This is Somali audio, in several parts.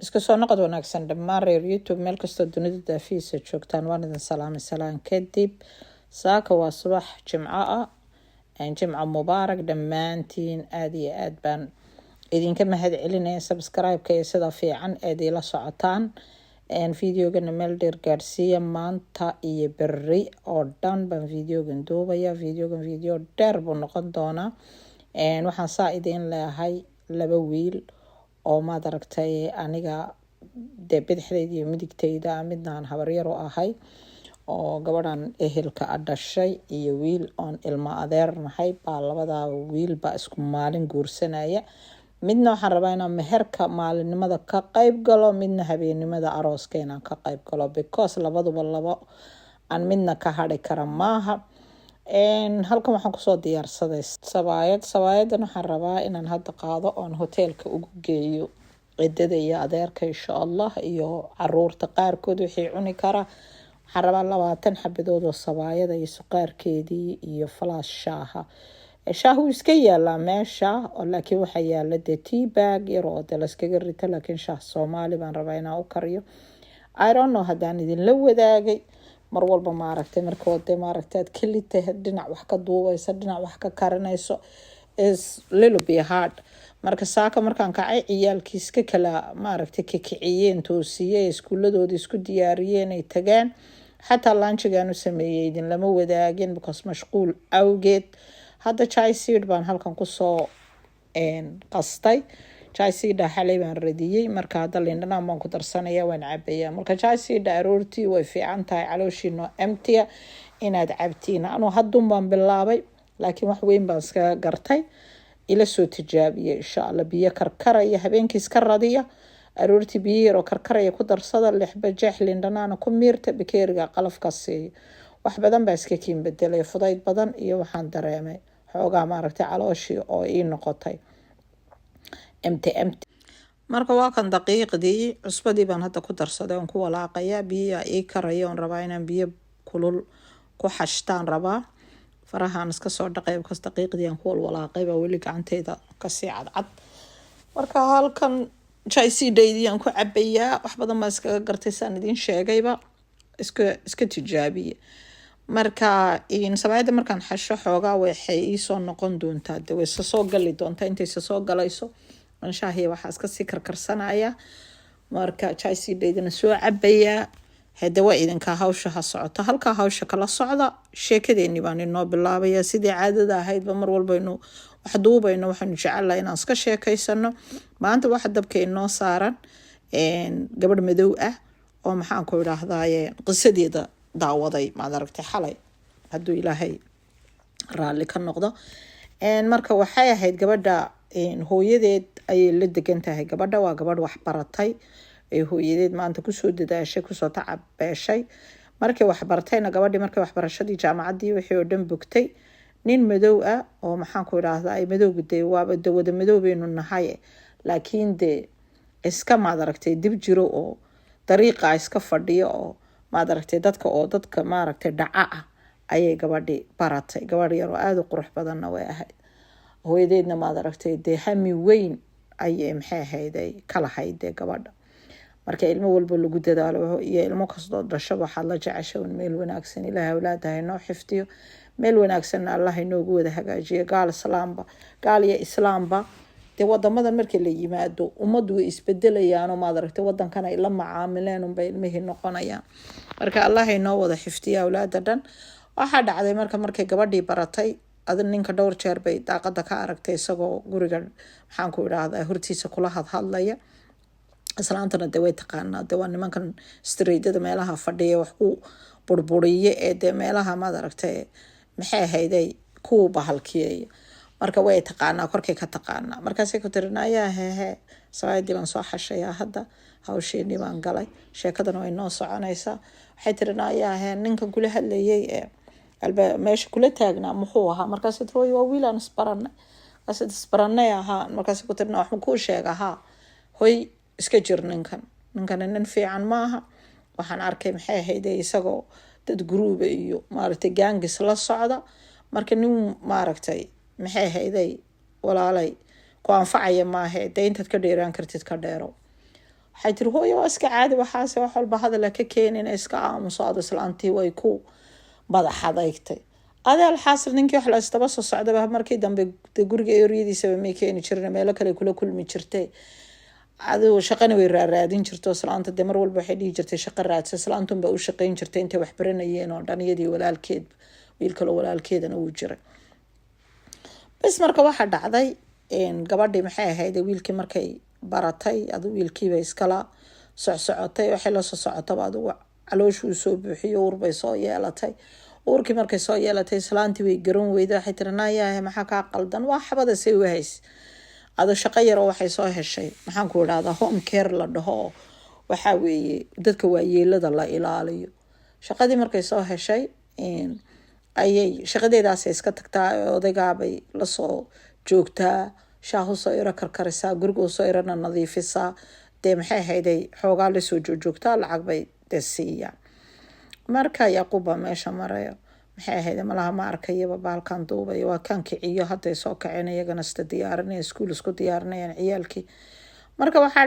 Iska soo noqod wanaagsan dhammaan reer YouTube, meel kastoo dunida daafihiisa joogtaan, waan idin salaamay. Salaan kadib, saaka waa subax Jimco ah. Jimco mubaarak dhammaantiin. Aada iyo aada baan idinka mahad celinaya subscribe-ka iyo sida fiican aad ila socotaan. Videogana meel dheer gaadhsiiya. Maanta iyo beri oo dhan baan videogan duubaya. Videogan video dheer buu noqon doonaa. Waxaan saa idiin leeyahay, laba wiil oo, maad aragtay, aniga dee bidixdayda iyo midigtayda, midnaan habaryar u ahay oo gabadhan ehelka a dhashay, iyo wiil oon ilmo adeer nahay baa labadaa wiil baa isku maalin guursanaya. Midna waxaan rabaa inaan meherka maalinimada ka qeyb galo, midna habeennimada arooska inaan ka qeyb galo, because labaduba labo aan midna ka hadhi kara maaha. Halkan waxaan kusoo diyaarsaday sabaayad. Sabaayadan waxaan rabaa inaan hadda qaado oon hoteelka ugu geeyo cidada iyo adeerka, insha Allah, iyo caruurta qaarkood wixii cuni kara. Waxaan rabaa 20 xabadood oo sabaayada iyo suqaarkeedii iyo falaas shaaha. Shaah wuu iska yaalaa meesha, laakiin waxaa yaala dee tea bag yar oo dee layskaga rito, laakiin shaah Soomaali baan rabaa inaan u kariyo. I don't know haddaan idinla wadaagay. Mar walba, maaragtay, markood dee, maaragtay, aad keli tahay, dhinac wax ka duubayso, dhinac wax ka karinayso, is little bit hard. Marka saaka markaan kacay, ciyaalkii iska kala, maaragtay, kikiciyeen, toosiyey, iskuuladoodii isku diyaariyeen, ay tageen. Xataa lunchigaan u sameeyey idinlama wadaagin because mashquul awgeed. Hadda chia seed baan halkan kusoo qastay. Chia seeda xalay baan radiyey. Marka hadda lindhanaan baan ku darsanaya, waan cabaya. Marka chia seeda aroortii way fiican tahay, calooshiino empty inaad cabtiin. Anuu haddun baan bilaabay, laakiin wax weyn baan iskaga gartay. Ila soo tijaabiya, insha Allah. Biyo karkaraya habeenkii iska radiya, aroortii biyo yaroo karkaraya ku darsada, lixba jeex lindhanaana ku miirta, bakeeriga qalafka siiyo. Wax badan baa iska kiin bedelay, fudayd badan iyo waxaan dareemay xoogaa, maaragtay, calooshii oo ii noqotay empty empty. Marka waa kan daqiiqdii, cusbadii baan hadda ku darsaday oon ku walaaqayaa. Biyaa ii karaya oon rabaa inaan biyo kulul ku xashtaan rabaa. Farahaan iska soo dhaqay because daqiiqdii aan ku walwalaaqay baa weli gacanteyda kasii cadcad. Marka halkan chia seedaydii aan ku cabayaa. Wax badan baa iskaga gartay, saan idiin sheegayba. Iska tijaabiye. Marka sabaayadda markaan xasho, xoogaa waxay iisoo noqon doontaa, de way soo gali doontaa. Intaysa soo galayso, anshaahiya waxaa iska sii karkarsanaya. Marka chia seedaydana soo cabayaa. Hade waa idinkaa, hawsha ha socoto, halkaa hawsha kala socda. Sheekadeeni baan inoo bilaabaya. Sidii caadada ahaydba, mar walbaynu wax duubayno, waxaynu jecelnahay inaan iska sheekaysano. Maanta waxa dabka inoo saaran gabadh madow ah oo, maxaan ku idhaahdaaye, qisadeeda daawaday, maad aragtay, xalay, hadduu Ilaahay raalli ka noqdo. Marka waxay ahayd gabadha hooyadeed ayay la degan tahay. Gabadha waa gabadh waxbaratay ee hooyadeed maanta kusoo dadaashay, kusoo tacabeeshay. Markay waxbartayna, gabadhii markay waxbarashadii jaamacaddii wixii oo dhan bogtay, nin madow ah oo, maxaan ku idhaahdaa, madowga dee waaba de wada madow baynu nahay, laakiin dee iska, maad aragtay, dib jiro oo dariiqa iska fadhiyo oo, maad aragtay, dadka oo dadka, maaragtay, dhaca ah ayay gabadhii baratay. Gabadh yar oo aada u qurux badanna way ahayd. Hooyadeedna, maad aragtay, dee hami weyn ayay, maxay ahayd, ay ka lahayd dee gabadha. Marka ilmo walba lagu dadaalo iyo ilmo kastoo dhashaba waxaad la jecesha un meel wanaagsan. Ilaahay awlaada haynoo xifdiyo, meel wanaagsanna Allah inoogu wada hagaajiyo, gaal islaamba, gaal iyo islaamba. Dee wadamadan markii la yimaado, ummaddu way isbedelayaanoo, maad aragtay, wadankan ay la macaamileen unbay ilmihii noqonayaan. Marka Allah inoo wada xifdiyo awlaada dhan. Waxaa dhacday marka, markay gabadhii baratay adi ninka, dhowr jeer bay daaqada ka aragtay isagoo guriga, maxaan ku idhaahdaa, hortiisa kula hadhadlaya. Islaantana de way taqaanaa, de waa nimankan streetyada meelaha fadhiya wax ku burburiye ee dee meelaha, maad aragtay, maxay ahayday, kuwa bahalkiyeeya. Marka way taqaanaa, korkay ka taqaanaa. Markaasay ku tiri, "Ayaa hehe, sabaayadii baan soo xashayaa hadda, hawsheenii baan galay, sheekadana way noo soconaysaa." Waxay tiri, "Ayaa he, ninkan kula hadlayay ee meesha kula taagnaa muxuu ahaa?" Markaasay tiri, "Waa wiil aan isbaranay." Markaasay, "Isbaranay ahaa?" Markaasay ku tiri, "Wax ma kuu sheega? Haa, hoy, iska jir ninkan. Ninkani nin fiican maaha. Waxaan arkay, maxay ahayd, isagoo dad guruuba iyo, maaragtay, gangs la socda. Marka nin, maaragtay, maxay ahayday, walaalay, ku anfacaya maahe. Dee intaad ka dheeraan kartid ka dheero." Waxay tiri, "Hooyo, waa iska caadi waxaase, wax walba hadala ka keenin, iska aamuso." Ado islaantii way ku madax adeygtay. Adeel xaasil, ninkii wax la istaba soo socdaba, markii dambe de guriga eryadiisaba may keeni jirin, meelo kale kula kulmi jirtay. Adigu shaqana way raaraadin jirto islaanta. Dee mar walba waxay dhihi jirtay, "Shaqo raadsa." Islaantun baa u shaqayn jirtay intay wax baranayeen oo dhan, iyadii walaalkeed. Wiil kaloo walaalkeedana wuu jiray bas. Marka waxaa dhacday, gabadhii, maxay ahayd, wiilkii markay baratay, adu wiilkiiba iskala socsocotay. Waxay lasoo socotaba, adigu calooshuu soo buuxiyo, uurbay soo yeelatay. Uurkii markay soo yeelatay, islaantii way garan weyda. Waxay tiri, "Naayahe, maxaa kaa qaldan?" Waa xabada say u hays. Ado shaqo yaroo waxay soo heshay, maxaan ku idhahdaa, home care la dhaho. Waxaa weeye dadka waayeelada la ilaaliyo. Shaqadii markay soo heshay ayay shaqadeedaasay iska tagtaa, odaygaabay lasoo joogtaa, shaah usoo iro karkarisaa, guriga usoo irana nadiifisaa. Dee maxay ahayday, xoogaa lasoo joogjoogtaa, lacag bay dee siiyaan. Marka Yaquub baa meesha marayo, maxay ahayd, malaha ma arkayaba baalkan duubay. Waa kan kiciyo, hadday soo kaceen, iyagana sida diyaarinaya, iskuul isku diyaarinayaan ciyaalkii. Marka waxaa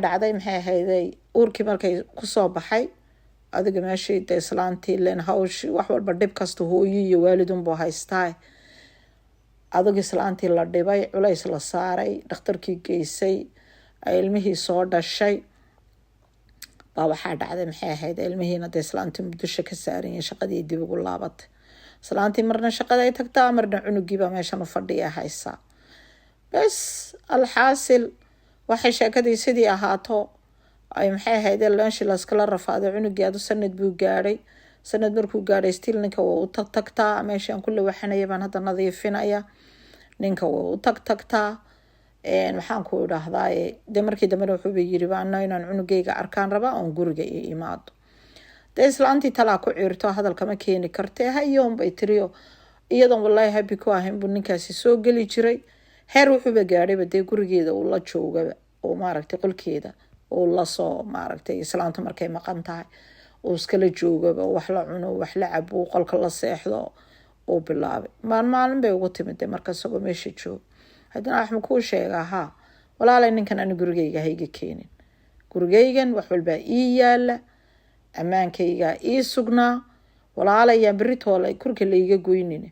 dhacday, maxay ahayday, uurkii markay kusoo baxay, adiga meeshii de islaantii len hawshi wax walba dhib kasta hooyo iyo waalidunbuu haystaa. Adag islaantii la dhibay, culays la saaray, dhakhtarkii geysay, ilmihii soo dhashay baa waxaa dhacday, maxay ahayd, ilmihiina dee islaantii dusha ka saaranyihin. Shaqadii dib ugu laabatay islaantii. Marna shaqada ay tagtaa, marna cunugiibaa meeshan u fadhiya haysaa. Bes, alxaasil, waxay sheekadii sidii ahaato ay, maxay ahayd, meeshii layskala rafaaday. Cunugii adu sanad buu gaadhay. Sanad markuu gaadhay, still ninka waa u tag tagtaa. Meeshii aan ku lawaxanaya baan hadda nadiifinaya. Ninka waa u tag tagtaa. Maxaan ku idhaahdaa, dee markii dambena wuxuuba yiri, "Ana inaan cunugayga arkaan rabaa oon guriga i imaado." Dee islaantii talaa ku ciirto, hadalkama keeni kartee, hayoon bay tiriyo. Iyadoon wallaahi happy ku ahayn buu ninkaasi soo geli jiray. Heer wuxuuba gaadhayba dee gurigeeda uu la joogaba, oo maaragtay qolkeeda uu lasoo, maaragtay, islaantu markay maqan tahay uu iskala joogaba, wax la cuno, wax la cabo, qolka la seexdo uu bilaabay. Maalin maalin bay ugu timid de marka isagoo meesha jooga. Haddana wax ma kuu sheegaa? Haa walaalay, ninkan ani gurigayga hayga keenin. Gurigaygan wax walbaa ii yaala, ammaankaygaa ii sugnaa. Walaalayaa, berri toole kurka layga goynin,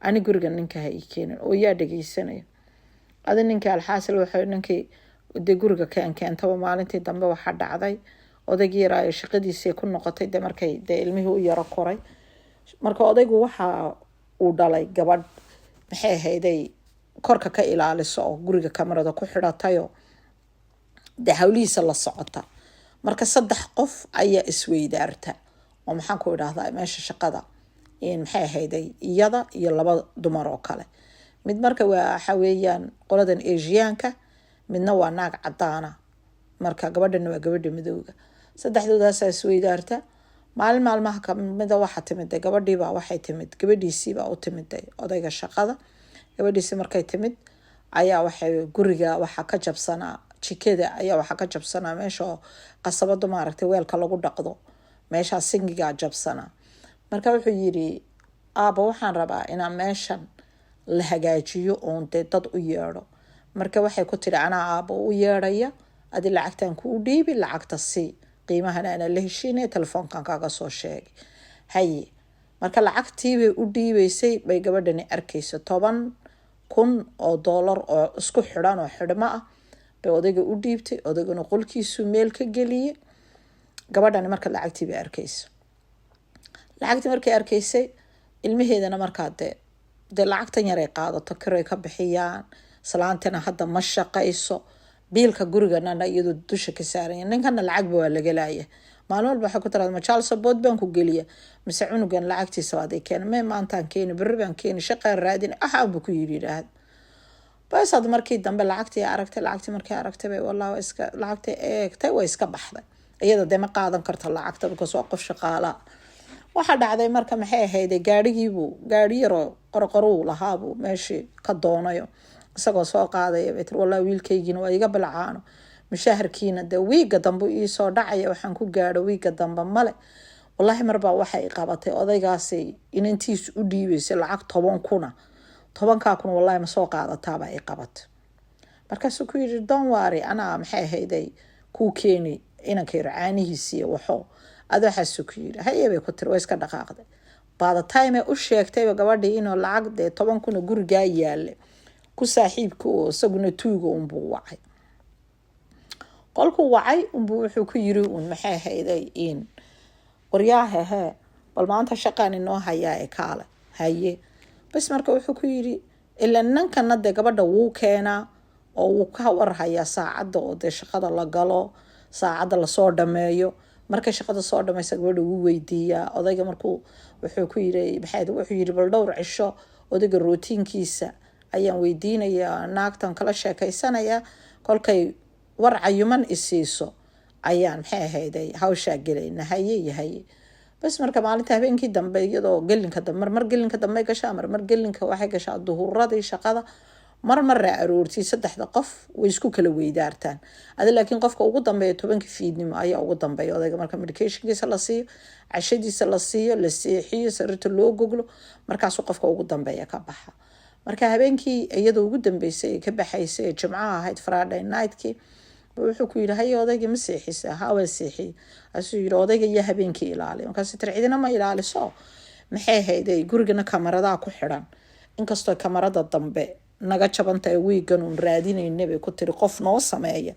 ani guriga ninka ha ii keenin. Oo yaa dhegeysanaya adi ninkii? Alxaasil, waxay ninkii dee guriga keentaba. Maalintii dambe waxaa dhacday, odaygii yaraayo shaqadiisii ku noqotay. De markay dee ilmihii u yaro koray, marka odaygu waxa uu dhalay gabadh, maxay ahayday, korka ka ilaaliso oo guriga kamarada ku xidhatayo, dee hawlihiisa la socota. Marka saddex qof ayaa isweydaarta oo, maxaan ku idhaahdaa, meesha shaqada, maxay ahayday, iyada iyo laba dumar oo kale. Mid marka waxa weeyaan qoladan Asiyaanka, midna waa naag cadaana, marka gabadhana waa gabadha madowga. Saddexdoodaasaa isweydaarta. Maalin maalmaha kamida waxaa timid gabadhiibaa, waxay timid, gabadhiisiibaa u timiday odayga shaqada. Gabadhiisi markay timid ayaa waxay guriga waxaa ka jabsanaa, jikada ayaa waxaa ka jabsanaa, meesha qasabada, maaragtay, weelka lagu dhaqdo, meeshaa singigaa jabsanaa. Marka wuxuu yiri, "Aaba, waxaan rabaa inaan meeshan la hagaajiyo oon dee dad u yeedho." Marka waxay ku tiri, "Anaa aaba u yeedhaya, adi lacagtan kuu dhiibi, lacagta sii, qiimahana anaa la heshiinaya, telefoonkan kaaga soo sheegay." Haye. Marka lacagtiibay u dhiibeysay bay gabadhani arkaysa. $10,000 oo isku xidhan oo xidhmo ah bay odayga u dhiibtay. Odayguna qolkiisuu meel ka geliyey. Gabadhani marka lacagtii bay arkaysa. Lacagtii markay arkaysay, ilmaheedana markaa dee lacagtan yaray qaadato kiroy ka bixiyaan. Islaantina hadda ma shaqayso, biilka guriganana iyadoo dusha ka saaranya. Ninkana lacagba waa laga laaya. Maalin walba waxay ku tiraada, "Ma child support baan ku geliya mise cunugan lacagtiisa waad ii keena?" "Me, maantaan keeni, berri baan keeni, shaqaan raadin," axaanbu ku yidhi yidhaahda. Bas, had markii dambe lacagtii aragtay. Lacagtii markii aragtay bay, wallah, waa iska lacagtii eegtay, way iska baxday. Iyada dee ma qaadan karto lacagta because waa qof shaqaalaa. Waxaa dhacday marka, maxay ahayde, gaadhigiibuu, gaadhi yaroo qorqoruu lahaabuu meeshii ka doonayo. Isagoo soo qaadaya bay tiri, "Wallahi, wiilkaygiina waa iga bilcaano, mushaharkiina dee wiiga dambe iisoo dhacaya, waxaan ku gaadho wiiga dambe male." Wallaahi, marbaa waxay qabatay odaygaasi inantiisu u dhiibeysay lacag 10,000. 10,000-kaa kun wallahi ma soo qaadataabaa i qabatay. Markaasuu ku yidhi, "Don't worry, anaa maxay ahayday kuu keeni inanka yar caanihiisiiyo waxo ad." Waxaasuu ku yidhi. "Haye," bay ku tiri. Way iska dhaqaaqday. By the time ay u sheegtayba gabadhii inuu lacag dee 10,000 oo gurigaa yaale ku saaxiibka oo isaguna tuuga unbuu wacay. Qolkuu wacay unbuu wuxuu ku yiri uun, maxay ahayday, in waryaahe hee, bal maanta shaqaan inoo hayaa ee kaale. Haye. Bas, marka wuxuu ku yiri, ila nankana dee gabadha wuu keenaa oo wuu ka warhayaa saacadda oo dee shaqada la galo, saacadda lasoo dhameeyo. Markay shaqada soo dhameysa gabadha wuu weydiiyaa odayga. Markuu wuxuu ku yiri, maxay, wuxuu yiri, bal dhowr cisho odayga routine-kiisa ayaan weydiinayaa, naagtan kala sheekaysanayaa, kolkay war cayuman isiiso ayaan maxay ahayday hawshaa gelayna. Haye iyo haye. Bas, marka maalinta habeenkii dambe, iyadoo gelinka dambe, marmar gelinka dambe gashaa, marmar gelinka waxay gashaa duhuradii shaqada, mar marra aroortii. Saddexda qof way isku kala weydaartaan adi, laakiin qofka ugu dambeeya 10-ka fiidnimo ayaa ugu dambeeya odayga. Marka medication-kiisa la siiyo, cashadiisa la siiyo, la seexiyo, sariirta loo goglo, markaasuu qofka ugu dambeeya ka baxa. Marka habeenkii iyadoo ugu dambeysay ee ka baxaysay ee Jimcaha ahayd, Friday night-kii, wuxuu ku yidhi, "Haye, odayga ma seexisa?" "Ha, waa seexiyey." Asuu yidhi, "Odayga iyo habeenkii ilaali." Markaas tir, "Cidina ma ilaaliso, maxay hayday, gurigana kamaradaa ku xidhan, inkastoo kamarada dambe naga jabantahay, wiigan uun raadinayna," bay ku tiri, "qof noo sameeya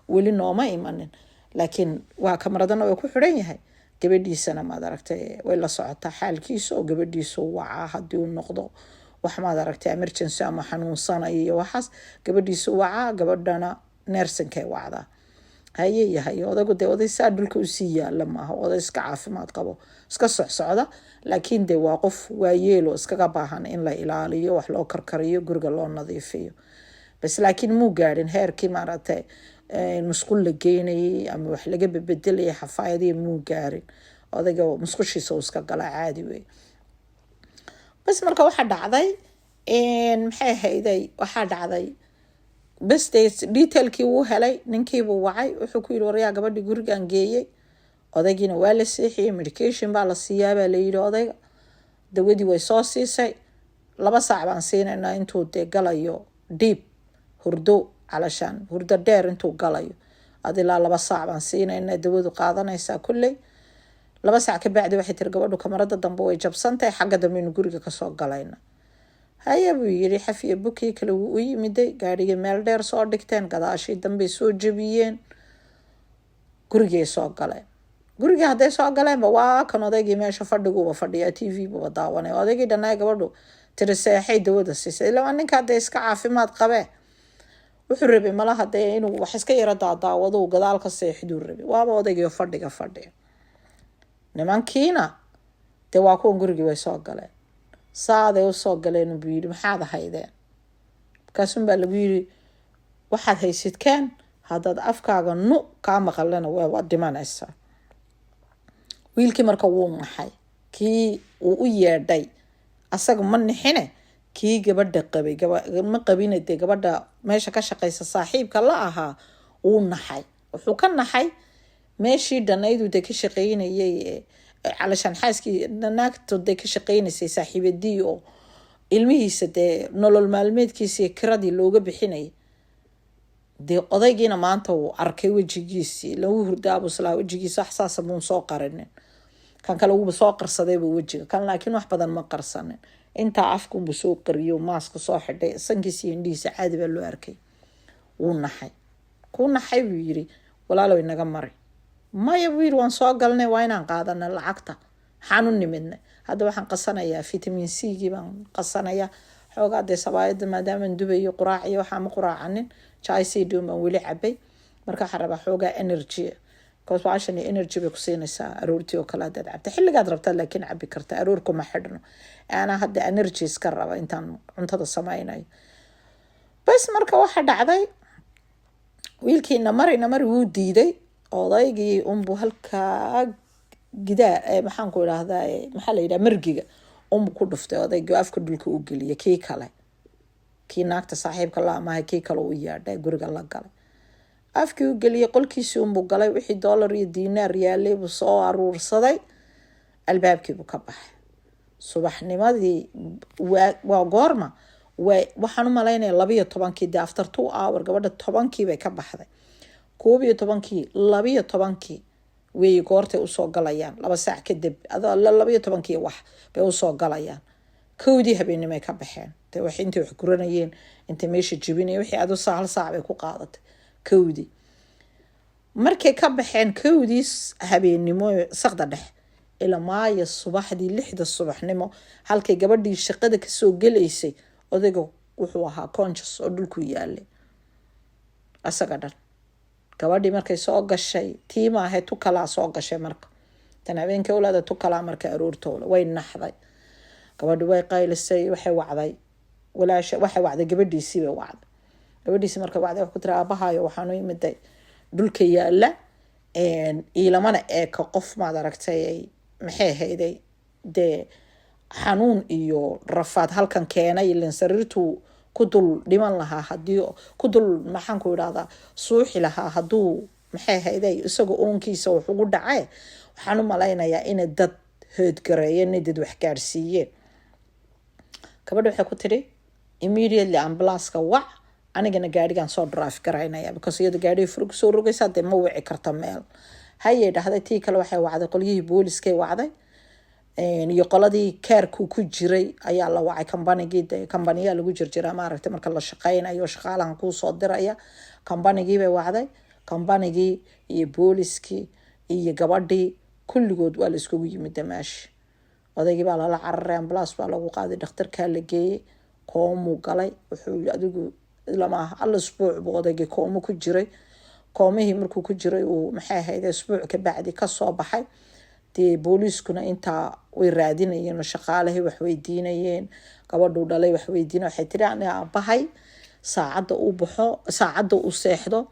weli nooma imanin, laakiin waa kamaradana way ku xidhan yahay. Gabadhiisana maad aragtay way la socotaa xaalkiisa oo gabadhiisu wacaa haddii uu noqdo wax, maad aragtay, emergency ama xanuunsanaya iyo waxaas. Gabadhiisu wacaa, gabadhana nursing-kay wacdaa." "Haye." Yahay odaygu dee oday saa dhulka usii yaala maaha, oday iska caafimaad qabo, iska socsocda, laakiin dee waa qof waayeelo iskaga baahan in la ilaaliyo, wax loo karkariyo, guriga loo nadiifiyo bas. Laakiin muu gaadhin heerkii maaragtay musqul la geynayay ama wax laga bebedelayay xafaayadii, muu gaarin. Odayga musqushiisa uu iska galaa, caadi wey. Bas, marka waxaa dhacday, maxay ahayday, waxaa dhacday bas dee detail-kii wuu helay. Ninkiibuu wacay, wuxuu ku yidhi, "Waryaa, gabadhii gurigan geeyey, odaygiina waa la seexiyey, medication baa la siiyaa baa la yidhi odayga, dawadii way soo siisay, 2 saac baan siinaynaa intuu dee galayo deep hurdo, calashaan hurdo dheer intuu galayo, ad ilaa 2 saac baan siinaynaa, dawadu qaadanaysaa kolley 2 saac ka bacdi." Waxay tiri gabadhu, kamarada dambe way jabsantahay, xagga dambe guriga kasoo galayna. "Haye," buu yiri. Xafiya bukii kale wuu u yimiday, gaadhigii meel dheer soo dhigteen, gadaashii dambey soo jebiyeen, gurigay soo galeen. Gurigii hadday soo galeenba, waa kan odaygii meesha fadhiguuba fadhiyaa, TV buuba daawanay. Odaygii dhannaay gabadhu tiri seexay, dawada siisay, ilaa ninka hadee iska caafimaad qabee, wuxuu rabay malaha dee inuu wax iska yaro daadaawado, gadaal ka seexduu rabay. Waaba odaygii fadhiga fadhiya. Nimankiina dee waa kuwan, gurigii way soo galeen. Saaday usoo galeen buu yidhi, "Maxaad ahaydeen?" Markaasun baa lagu yidhi, "Waxaad haysidkeen, haddaad afkaaga nu kaa maqalena waad dhimanaysaa." Wiilkii marka wuu naxay. Kii uu u yeedhay asaga ma nixine, kii gabadha qabay, ma qabine dee, gabadha meesha ka shaqaysa saaxiibka la ahaa, wuu naxay. Wuxuu ka naxay meeshii dhanaydu dee ka shaqeynayay, calashaan xaaskii naagto dee ka shaqeynaysay, saaxiibadii oo ilmihiisa dee nolol maalmeedkiisa iyo kiradii looga bixinayay. Dee odaygiina maanta wuu arkay wejigiisii, lagu hurdaabuslaa wejigiisa, wax saasa muun soo qarinin. Kan kale wuuba soo qarsadayba wejiga kan, laakiin wax badan ma qarsanin, intaa afkunbuu soo qariyo, maaska soo xidhay, sankiisa iyo indhihiisa caadi baa loo arkay. Wuu naxay. Kuu naxay buu yiri, "Walaalow, inaga mari." "Maya," buu yiri, "waan soo galnay, waa inaan qaadana lacagta, maxaan u nimidnay?" Hadda waxaan qasanayaa vitamin C-gii baan qasanayaa xoogaa dee sabaayada, maadaamaan dubayo quraac iyo waxaa ma quraacanin, chai cdum baan weli cabay. Marka waxaan rabaa xoogaa energy, because baashan energy bay kusiinaysaa aroortii oo kale haddaad cabta, xilligaad rabtaa laakiin cabi karta, aroor kuma xidhno. Anaa hadda energy iska raba intaan cuntada sameynayo. Bas, marka waxaa dhacday, wiilkii namari namari wuu diiday. Odaygii unbuu halkaa gidaa, maxaan ku idhaahdaa, maxaa la yidhaha, margiga unbuu ku dhuftay odaygii, afka dhulka u geliyay. Kii kale, kii naagta saaxiibka la amahay, kii kale u yeedhay, guriga la galay, afkii u geliyay, qolkiisii unbuu galay, wixii dollar iyo diinaar yaalay buu soo aruursaday, albaabkiibuu ka baxay. Subaxnimadii waa goorma? Way, waxaan u malaynaya 12-kii dee, after 2 hour gabadha 10-kii bay ka baxday, 11-kii, 12-kii wey goortay usoo galayaan, 2 saac kadib, 12-kii wax bay usoo galayaan. 1-dii habeenimay ka baxeen de. Wax intay wax guranayeen, intay meesha jibinayeen, wixii adu saa 1 saac bay ku qaadatay. 1-dii markay ka baxeen, 1-dii habeennimo, saqda dhex ilamaayo subaxdii 6-da subaxnimo, halkay gabadhii shaqada kasoo gelaysay, odayga wuxuu ahaa conscious oo dhulku yaalay asaga dhan. Gabadhii markay soo gashay, tii maahe, tu kalaa soo gashay. Marka tan habeenkii ulaada, tu kalaa marka aroortooda way naxday gabadhi, way qaylisay, waxay wacday walaasha, waxay wacday gabadhiisii bay wacday. Gabadhiisii markay wacday, wax ku tiri: "Aabahayo waxaanu imiday dhulka yaala, iilamana eeka qof, maad aragtay, maxay ahayday dee, xanuun iyo rafaad halkan keenay, ilan sariirtuu ku dul dhiman lahaa, hadii ku dul, maxaan ku idhahdaa, suuxi lahaa, hadduu, maxay ahayday, isaga oonkiisa wax ugu dhacee. Waxaan u malaynayaa inay dad hoodgareeyeen, inay dad wax gaarsiiyeen." Gabadha waxay ku tiri: "Immediately ambulance-ka wac, anigana gaarigan soo drive garaynaya," because iyada gaarigii furug soo rogaysaa dee, ma wici karta meel. Hayay dhahday. Tii kale waxay wacday qolyihii booliskay wacday iyo qoladii care-ku ku jiray ayaa la wacay, kambanigii de, kambaniyaa lagu jirjiraa, maaragtay, marka la shaqeynayo shaqaalahan kuusoo diraya. Kambanigii bay wacday, kambanigii iyo booliskii iyo gabadhii kulligood waa la iskugu yimid damaashi. Odaygii baa lala cararay, ambulance baa lagu qaaday, dhakhtarkaa la geeyey, koomuu galay. Wuxuu adigu lama hal isbuuc buu odaygii koomo ku jiray. Koomihii markuu ku jiray, uu, maxay ahayd, isbuuc ka bacdi kasoo baxay. Dee booliiskuna intaa way raadinayeen oo shaqaalihii wax weydiinayeen, gabadhuu dhalay wax weydiina. Waxay tiri: "Ani aabahay saacadda uu baxo, saacadda uu seexdo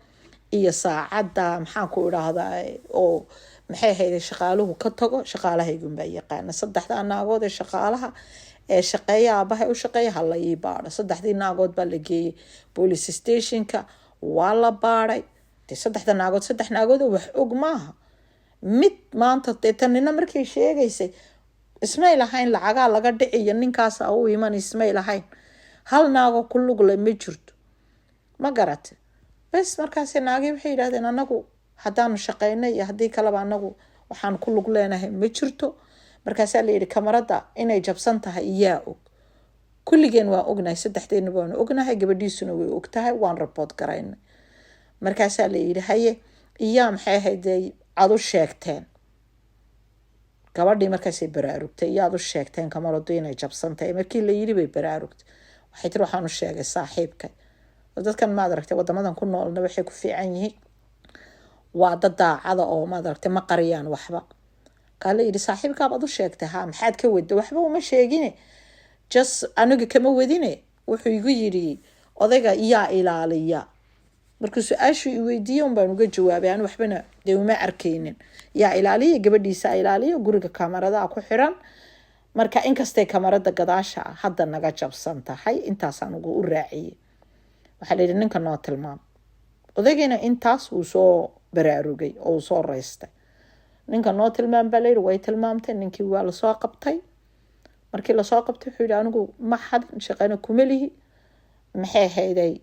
iyo saacadda, maxaan ku idhaahdaa, oo, maxay ahayd, shaqaaluhu ka tago, shaqaalahaygunbaa yaqaana. Saddexdaa naagood ee shaqaalaha ee shaqeeya, aabahay u shaqeeya, hala ii baadho." Saddexdii naagood baa la geeyey police station-ka, waa la baadhay. Dee saddexda naagood, saddex naagood oo wax og maaha. Mid maanta dee tanina markay sheegaysay ismay lahayn lacagaa laga dhiciyo, ninkaasa u iman ismay lahayn. Hal naago ku lugle ma jirto, ma garate? Bes markaasi naagii waxay yidhahdeen: "Anagu haddaanu shaqeynay iyo haddii kaleba, anagu waxaan ku lug leenahay ma jirto." Markaasaa la yidhi: "Kamarada inay jabsan tahay iyaa og?" "Kulligeen waan ognahay, saddexdeena waanu ognahay, gabadhiisuna way og tahay, waan report garaynay." Markaasaa la yidhi: "Haye, iyaa, maxay ahayd, aad u sheegteen?" Gabadhii markaasay baraarugtay. "Iyaad u sheegteen kamaradu inay jabsan tahay?" markii la yidhi bay baraarugtay. Waxay tiri: "Waxaan u sheegay saaxiibkay." Dadkan, maad aragtay, wadamadan ku noolna waxay ku fiican yihiin waa dad daacada oo, maad aragtay, ma qariyaan waxba. Kaa la yidhi: "Saaxiibkaabaad u sheegtay?" "Haa." "Maxaad ka wadda?" "Waxba uma sheegine, just aniga kama wadine, wuxuu igu yidhi odayga iyaa ilaaliya. Markuu su-aashuu i weydiiye un baan uga jawaabay, aan waxbana dee uma arkaynin. Yaa ilaaliya? Gabadhiisa ilaaliya, guriga kamaradaha ku xiran. Marka inkastay kamarada gadaasha ah hadda naga jabsan tahay, intaasaan ugu u raaciyey." Waxaa la yidhi: "Ninka noo tilmaam." Odaygiina intaas wuu soo baraarugay oo uu soo reystay. "Ninka noo tilmaam," baa layidhi. Way tilmaamtay. Ninkii waa lasoo qabtay. Markii lasoo qabtay wuxuu yihi: "Anigu ma xadin, shaqana kuma lihi, maxay ahayday,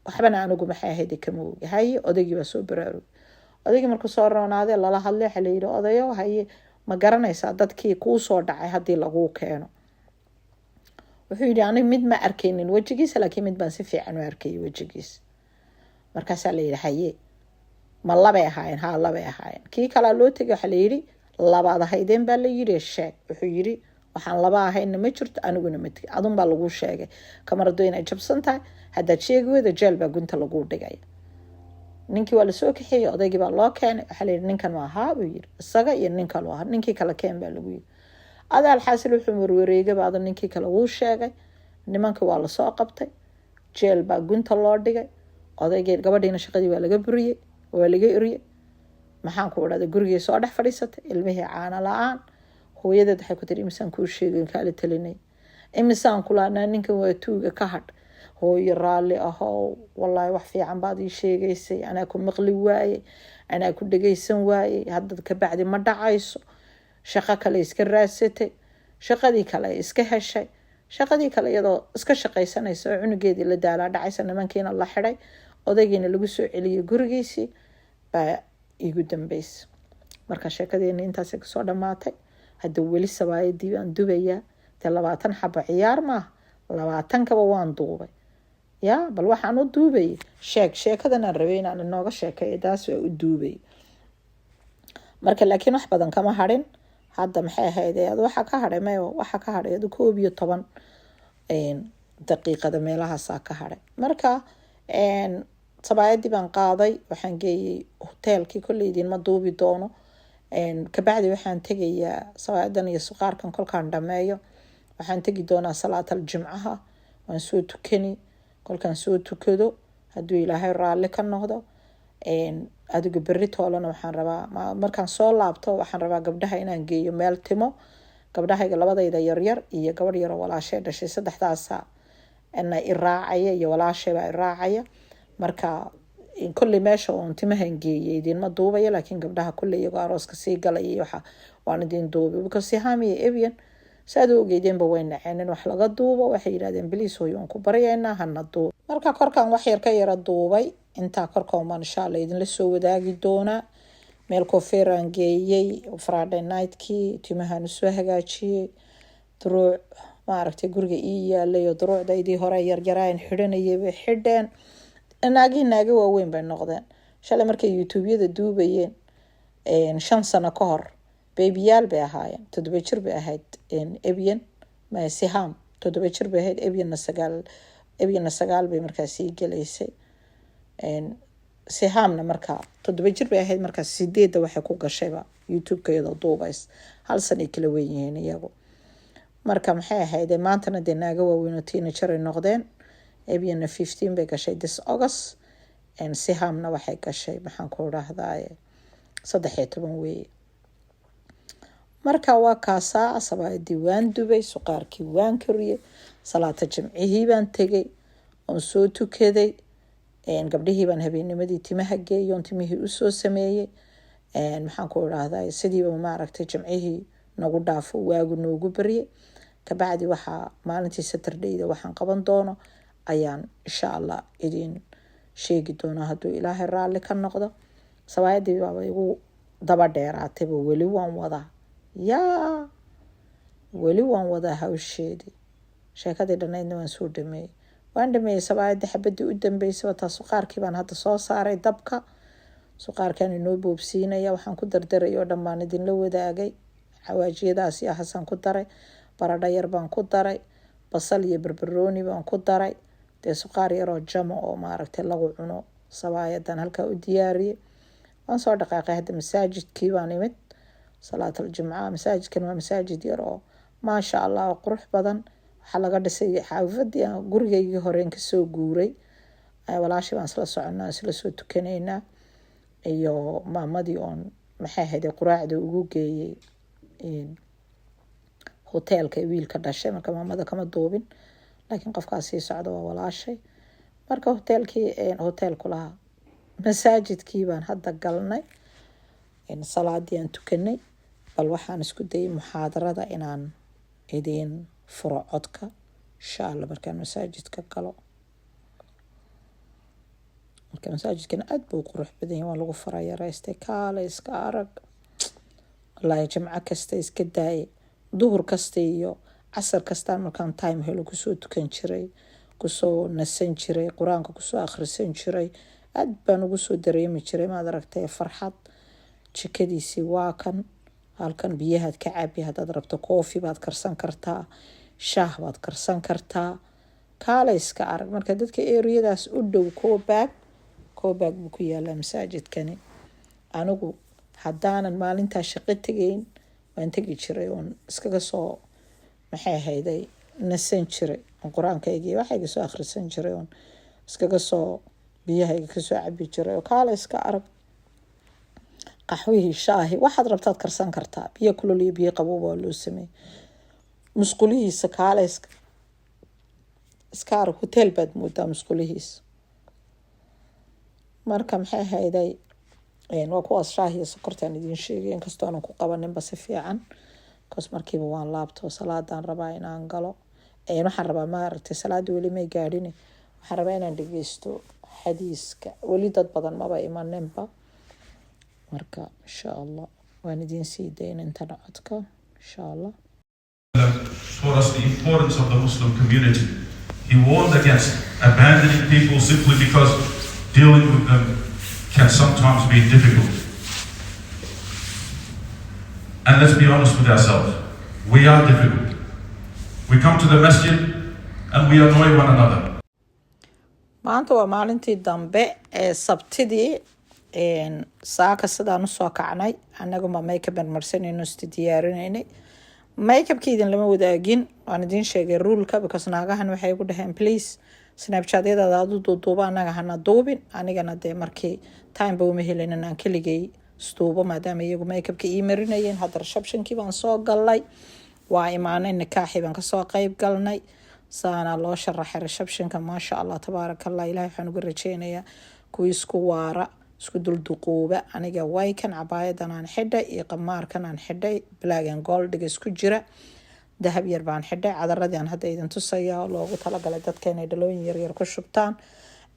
waxbana anigu, maxay ahayday, kama ogi." Haye, odaygii baa soo baraarugay. Odaygii markuu soo roonaadee lala hadlay, waxaa layidhi: "Odayo, haye, ma garanaysaa dadkii kuu soo dhacay haddii laguu keeno?" Wuxuu yidhi: "Aniga mid ma arkaynin wejigiisa, laakiin mid baan si fiican u arkayay wejigiisa." Markaasaa la yidhi: "Haye, ma labay ahaayeen?" "Haa, labay ahaayeen." Kii kalaa loo tegay, waxaa la yidhi: "Labaad ahaydeen baa la yidhi, sheeg." Wuxuu yidhi: "Waxaan laba ahayna ma jirto, aniguna ma tegin. Adun baa laguu sheegay kamarado inay jabsan tahay. Haddaad sheegi weydo, jeel baa gunta laguu dhigaya." Ninkii waa lasoo kaxeeyey, odaygii baa loo keenay. Waxaa layidhi: "Ninkan waa?" "Haa," buu yidhi, "isaga iyo nin kalu ahaa." "Ninkii kale keen," baa lagu yidhi. Adaal xaasil wuxuu warwareegaba ada ninkii kale wuu sheegay. Nimankii waa lasoo qabtay, jeel baa gunta loo dhigay. Odaygii, gabadhiina shaqadii waa laga buriyey, waa laga eriyey. Maxaan ku idhahday, gurigii soo dhex fadhiisatay, ilmihii caano la-aan. Hooyadeed waxay ku tiri: "Imisaan kuu sheegin, kaala talinay? Imisaan kulaanaa ninkan waa tuuga, ka hadh?" "Hooyo, raalli ahow, wallaahi wax fiican baad ii sheegaysay, anaa ku maqli waayey, anaa ku dhagaysan waayey. Haddad ka bacdi ma dhacayso." Shaqo kale iska raadsatay, shaqadii kale iska heshay. Shaqadii kale iyadoo iska shaqaysanaysa oo cunugeedii la daalaa dhacaysa, nimankiina la xidhay, odaygiina lagu soo celiyay gurigiisii, baa iigu dambeysay. Marka sheekadeeni intaasay kasoo dhammaatay. Hadda weli sabaayadii baan dubayaa. Dee 20 xabo ciyaar maaha, 20-kaba waan duubay. Ya, bal waxaan u duubayay sheeg sheekadan aan rabay inaan inooga sheekeeyo, taas waa u duubay. Marka laakiin wax badan kama hadhin. Hadda maxay ahayd, ad waxaa ka hadhay mayo, waxaa ka hadhay adu 11 daqiiqada meelahaasaa ka hadhay. Marka sabaayadii baan qaaday, waxaan geeyey hoteelkii. Kolley idinma duubi doono. Kabacdi waxaan tegayaa sabaayadan iyo suqaarkan kolkaan dhameeyo, waxaan tegi doonaa salaatal jimcaha. Waan soo tukani. Kolkaan soo tukado, hadduu Ilaahay raalli ka noqdo, adigu berri toolana waxaan rabaa, markaan soo laabto, waxaan rabaa gabdhaha inaan geeyo meel timo. Gabdhahayga labadayda yaryar iyo gabadh yaroo walaashay dhashay, saddexdaasa na iraacaya iyo walaashaybaa iraacaya. Marka kolley meesha oon timahan geeyay idinma duubaya, laakiin gabdhaha kolley iyagoo arooska sii galaya iyo waxa waan idin duubay, because Siham iyo Evian saad u ogeydeenba way naceen in wax laga duubo. Waxay yidhahdeen, "Please hooyo, waan ku baryaynaa, hana duub." Marka korkan wax yar ka yara duubay. Intaa korkan baan insha Allah idinla soo wadaagi doonaa. Meel coiffeur-aan geeyey Friday nightkii, timahaan usoo hagaajiyey. Duruuc maaragtay guriga ii yaalay oo duruucdaydii hore yaryaraan xidhanayay bay xidheen. Naagihii naaga waaweyn bay noqdeen. Shalay markay YouTube-yada duubayeen 5 sano ka hor, baby-yaal bay ahaayeen. 7 jir bay ahayd Ebian, Siham 7 jir bay ahayd, Ebianna 9, Ebianna 9 bay markaa sii gelaysay. Sihamna markaa 7 jir bay ahayd. Markaa 8-da waxay ku gashayba YouTube-ka iyadoo duubays. Hal san ay kala weyn yihiin iyagu. Marka maxay ahayd, maantana dee naaga waaweyn oo teenager ay noqdeen. Ebianna 15 bay gashay this August, Sihamna waxay gashay, maxaan ku idhaahdaye, 13 weeye. Marka waa kaasaa. Sabaayadii waan dubay, suqaarkii waan kariyey, salaata jimcihii baan tegay oon soo tukaday. Gabdhihii baan habeennimadii timaha geeyay oon timihii usoo sameeyey. Maxaan ku idhaahdaa, sidiiba maaragtay jimcihii nagu dhaafo, waagu noogu baryay. Kabacdi waxaa maalintii Saturdayda waxaan qaban doono ayaan insha Allah idin sheegi doonaa, hadduu Ilaahay raalli ka noqdo. Sabaayadii baaba igu daba dheeraatayba. Weli waan wadaa, yaa, weli waan wadaa hawsheedii. Sheekadii dhannaydna waan soo dhameeyey, waan dhameeyey. Sabaayadii xabadii u dambeysay wataa. Suqaarkii baan hadda soo saaray dabka. Suqaarkan inoo boobsiinaya. Waxaan ku dardaray oo dhan baan idinla wadaagay. Xawaajiyadaas iyo hasaan ku daray, baradho yar baan ku daray, basal iyo barbarooni baan ku daray. Dee suqaar yaroo jamo oo maaragtay lagu cuno sabaayadan halkaa u diyaariyey. Waan soo dhaqaaqay. Hadda masaajidkii baan imid, salaatul jimca. Masaajidkan waa masaajid yar oo maasha Allah oo qurux badan. Waxaa laga dhisay xaafadii aan gurigaygii horeen kasoo guuray. Walaashii baan isla soconaa, isla soo tukanaynaa, iyo maamadii oon maxay ahayd quraacda ugu geeyey hoteelka ee wiilka dhashay. Marka maamada kama duubin, laakiin qofkaas sii socda waa walaashay. Marka hoteelkii, hoteelku lahaa, masaajidkii baan hadda galnay, salaadii aan tukanay. Bal waxaan isku dayay muxaadarada inaan idiin furo codka insha Allah markaan masaajidka galo. Marka masaajidkana aada buu qurux badan yahay, waa lagu farayareystay. Kaale iska arag, wallaahi jimco kasta iska daayay, duhur kasta iyo casar kastaan markaan time helo kusoo tukan jiray, kusoo nasan jiray, qur-aanka kusoo akhrisan jiray. Aada baan ugu soo dareemi jiray, maad aragtay, farxad. Jikadiisii waa kan. Halkan biyahaad ka cabi haddaad rabto, coffee baad karsan kartaa, shaah baad karsan kartaa. Kaale iska arag. Marka dadka area-daas u dhow, Coburg, Coburg buu ku yaalaa masaajidkani. Anigu haddaanan maalintaa shaqo tegayn waan tegi jiray oon iskaga soo, maxay ahayday, nasan jiray, oon qur-aankayga waxayga soo akhrisan jiray, oon iskaga soo biyahayga kasoo cabi jiray. Oo kaale iska arag, qaxwihii, shaahi, waxaad rabtaad karsan kartaa. Biyo kulul iyo biyo qabow waa loo sameeyey. Musqulihiisa kaale iska arag, hotel baad moodaa musqulihiisa. Marka maxay ahayday, waa kuwaas shaah iyo sokortaan idiin sheegay, inkastoo aanan ku qabaninba si fiican, bcause markiiba waan laabto, salaadaan rabaa inaan galo. Waxaan rabaa, maaragtay, salaada weli may gaadhin, waxaan rabaa inaan dhegeysto xadiiska. Weli dad badan maba imaninba. Marka insha Allah waan idiin sii dayna intana codka, insha Allah. Taught us the importance of the Muslim community. He warned against abandoning people simply because dealing with them can sometimes be difficult. And let's be honest with ourselves. We are difficult. We come to the masjid and we annoy one another. Maanta waa maalintii dambe ee Sabtidii. Saaka sidaan usoo kacnay, annaguma makeup aan marsanayno, isti diyaarinaynay. Makeupka idin lama wadaagin, waan idiin sheegay ruleka, because naagahan waxay igu dhaheen, "Please, Snapchatyadaada aad u duuduuba, annaga hana duubin." Anigana dee markii timeba uma helin inaan keligay isduubo, maadaama iyagu makeupka ii marinayeen. Hadda receptionkii baan soo galnay, waa imaanay, nikaaxii baan kasoo qeyb galnay. Saana loo sharaxay receptionka, maasha Allah, tabaaraka Allah. Ilahay waxaan uga rajeynayaa kuwii isku waara, isku dulduquuba. Aniga waykan cabaayadan aan xidhay iyo qamaarkan aan xidhay, black and goldiga isku jira, dahab yar baan xidhay. Cadaradii aan hadda idin tusaya oo loogu talagalay dadka inay dhalooyin yaryar ku shubtaan.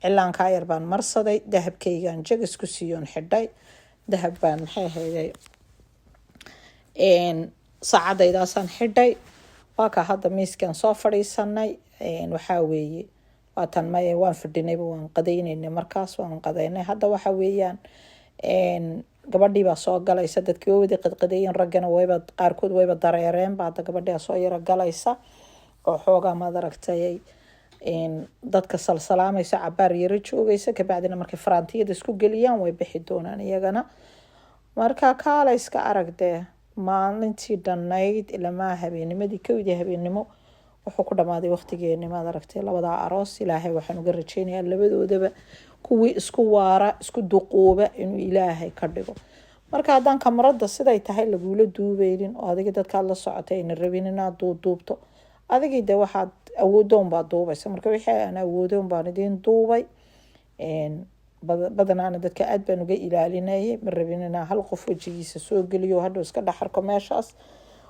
Cilaankaa yar baan marsaday, dahabkaygaan jag isku siiyoon xidhay, dahab baan, maxay ahayday, saacadaydaasaan xidhay. Waa ka hadda miiskaan soo fadhiisanay. Waxaa weeye, waatan maya, waan fadhinayba, waan qadaynaynay markaas, waan qadaynay. Hadda waxa weeyaan gabadhii baa soo galaysa. Dadkii waa wada qadqadeeyeen, raggana wayba qaarkood wayba dareereen ba. Hadda gabadhii soo yaro galaysa oo xoogaa, maad aragtay, dadka salsalaamaysa, cabaar yaro joogaysa. Kabacdina markay faraantiyada isku geliyaan way bixi doonaan iyagana. Marka kaala iska aragdee, maalintii dhannayd ilamaa habeenimadii, 1dii habeennimo wuxuu ku dhamaaday waqtigeeni, maad aragtay, labadaa aroos. Ilaahay waxaan uga rajeynayaa labadoodaba kuwii isku waara, isku duquuba inuu Ilaahay ka dhigo. Marka haddaan kamarada siday tahay lagula duubeynin oo adiga dadkaad la socotay ayna rabin inaad duuduubto, adigii de waxaad awoodoon baad duubaysa. Marka wixii aan awoodoon baan idiin duubay. Badanaana dadka aad baan uga ilaalinayay, ma rabin inaa hal qof wejigiisa soo geliyo, hadhow iska dhex arko meeshaas.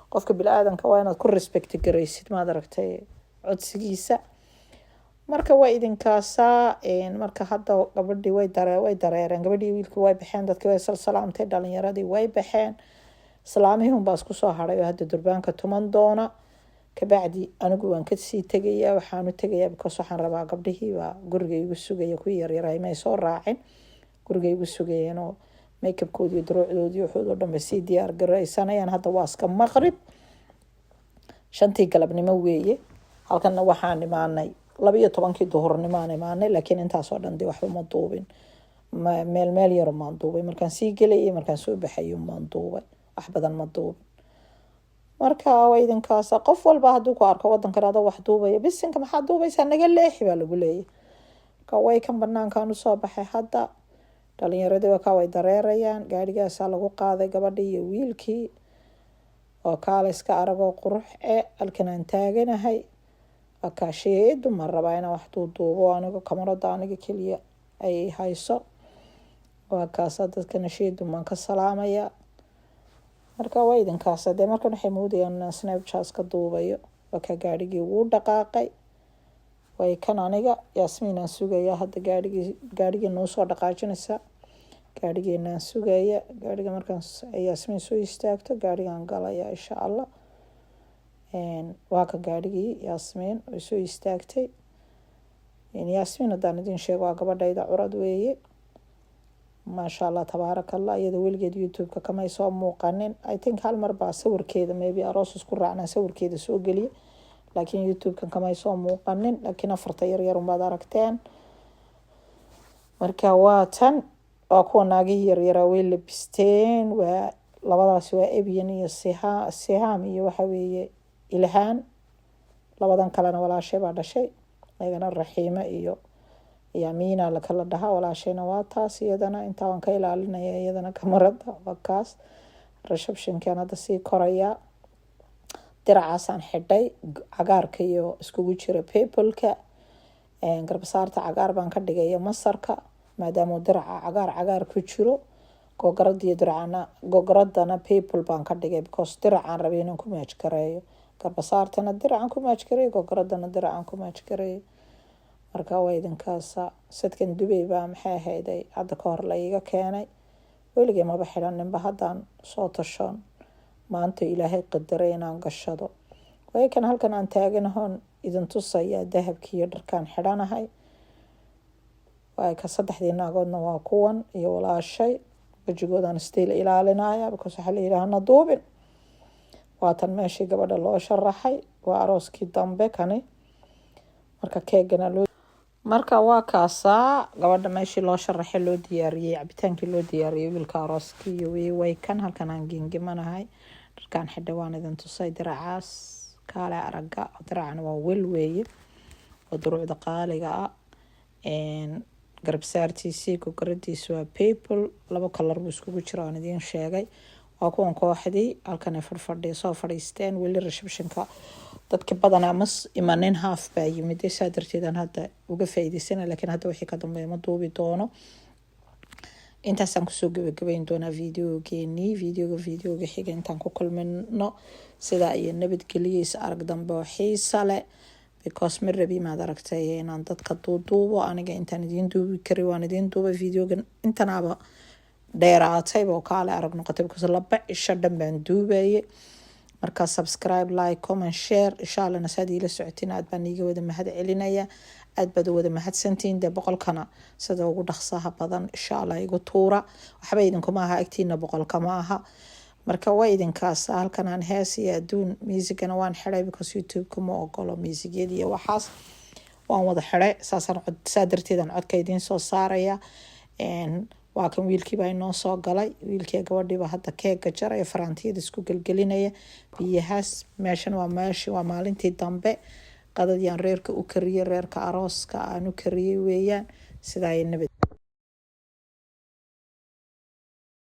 Qofka bini-aadanka waa inaad ku respect garaysid, maad aragtay, codsigiisa. Marka waa idinkaasaa. Marka hadda gabadhii way dareereen, gabadhii wiilkii way baxeen, dadkii way salsalaamtay, dhalinyaradii way baxeen, islaamihii unbaa isku soo haray oo hadda durbaanka tuman doona. Kabacdi anigu waan kasii tegayaa. Waxaanu tegayaa because waxaan rabaa, gabdhihii baa guriga igu sugaya, kuwii yaryaray may soo raacin, guriga igu sugayeenoo makeupkoodii iyo duruucdoodii waxoodoo dhan bay sii diyaar garaysanayaan. Hadda waa iska maqrib, 5tii galabnimo weeye. Halkanna waxaan imaanay 12kii duhurnimaan imaanay, laakiin intaasoo dhan dee waxba ma duubin. Meel meel yaro maan duubay, markaan sii gelayay, markaan soo baxayo maan duubay, wax badan ma duubin. Marka waa idinkaasa. Qof walba hadduu ku arko wadankan adoo wax duubaya, "Bisinka, maxaad duubaysaa? Naga leexi," baa lagu leeyahy. Marka way kan banaankan usoo baxay hadda, dhalinyaradii waa kaa, way dareerayaan. Gaarigaasaa lagu qaaday gabadhii iyo wiilkii oo kaala iska aragoo qurux e. Halkan aan taaganahay waa kaashiyeedu, ma rabaa inaan wax duuduubo anigo kamarada aniga keliya ay hayso. Waa kaasa, dadka nashiidu maan ka salaamaya. Marka waa idinkaasa dee. Markan waxay moodayaan inaan Snapchat ka duubayo. Waa kaa gaarigii wuu dhaqaaqay. Way kan aniga Yaasmiin aan sugaya hadda, gaarigii noo soo dhaqaajinaysa, gaarigeenaan sugaya. Gaariga markaan Yaasmiin soo istaagto, gaarigaan galaya, insha Allah. Waa ka gaarigii Yaasmiin way soo istaagtay. Yaasmiin haddaan idin sheego, waa gabadhayda curad weeye, maasha Allah, tabaaraka Allah. Iyada weligeed YouTube-ka kamay soo muuqanin. I think hal mar baa sawirkeeda, maybe aroos isku raacnaan, sawirkeeda soo geliya, laakiin YouTube-kan kamay soo muuqanin. Laakiin afarta yar yar unbaad aragteen. Marka waa tan, waa kuwa naagihii yaryaraa, way labisteen. Waa labadaasi, waa Ebyan iyo Sihaam iyo waxa weeye Ilhaan. Labadan kalena walaashay baa dhashay, iyagana Raxiime iyo Amiina lakala dhahaa. Walaashayna waa taas, iyadana intaa waan ka ilaalinaya iyadana kamarada. Waa kaas receptionkan hadda sii korayaa. Diracaasaan xidhay, cagaarka iyo iskugu jira purpleka. Garbasaarta cagaar baan ka dhigaya masarka, maadaama diraca cagaar cagaar ku jiro. Googaradiyo diracana, googaradana purple baan ka dhigay, because diracaan rabay inaan ku match gareeyo. Garbasaartana diracan ku match gareeyay, gogoradana diracan ku match gareeyay. Marka waa idinkaasa. Sadkan Dubay baa, maxay ahayday, hadda ka hor la iiga keenay. Weligay maba xidhaninba, haddaan soo tashoon maanta Ilaahay qadaray inaan gashado. Waayo, kan halkan aan taaganahoon idin tusayaa dahabkii iyo dharkaan xidhanahay. Waay ka saddexdii naagoodna waa kuwan iyo walaashay. Wejigoodaan still ilaalinaya because waxaa la yidhaha na duubin. Waatan meeshii gabadha loo sharaxay, waa arooskii dambe kani. Marka keegana loo, marka waa kaasaa gabadha meeshii loo sharaxay, loo diyaariyey cabitaankii, loo diyaariyey wiilka arooskii iyo way kan halkan aan gingimanahay. Dharkaan xidhay waan idin tusay, diracaas kaale araga. Diracana waa wel weeye oo duruucda qaaliga ah. Garabsaartiisii, gogoradiisi waa purple, laba color buu iskugu jira, waan idiin sheegay. Waa kuwan kooxdii halkan ay fadhfadhiya, soo fadhiisteen. Weli receptionka dadka badanaa mas imanin, half baa yimid, saa darteed aan hadda uga faa'iideysana, laakiin hadda wixii ka dambeeya ma duubi doono. Intaasaan kusoo gabagabeyn doonaa videogeenii. Videoga xiga intaan ku kulmino, sidaa iyo nabadgeliyeysa, arag dambe oo xiisa leh, because ma rabi, maad aragtay, inaan dadka duuduubo. Aniga intaan idiin duubi kari waan idiin duubay. Videogan intanaaba dheeraatayba oo kaale arag noqotay, because 2 cisho dhan baan duubayay. Marka subscribe, like, comment, share, insha Allahna saad iila socotiin aad baan iiga wada mahad celinaya, aad baad u wada mahadsantihiin. Dee 100-kana sida ugu dhaqsaha badan insha Allah igu tuura. Waxba idinkuma aha agtiina, 100-ka ma aha. Marka waa idinkaas. Halkan aan hees iyo adduun, muusigana waan xiday because YouTube-ka ma ogolo muusigyada iyo waxaas, waan wada xiday. Saasaan cod, saa darteedaan codka idiin soo saaraya. Waa kan wiilkiibaa inoo soo galay, wiilkii gabadhiiba hadda keega jaraya, faraantiyada isku gelgelinaya, biyahaas. Meeshan waa meeshi, waa maalintii dambe, qadadii aan reerka u kariyey, reerka arooska aan u kariyey weeyaan. Sidaa iyo nabad.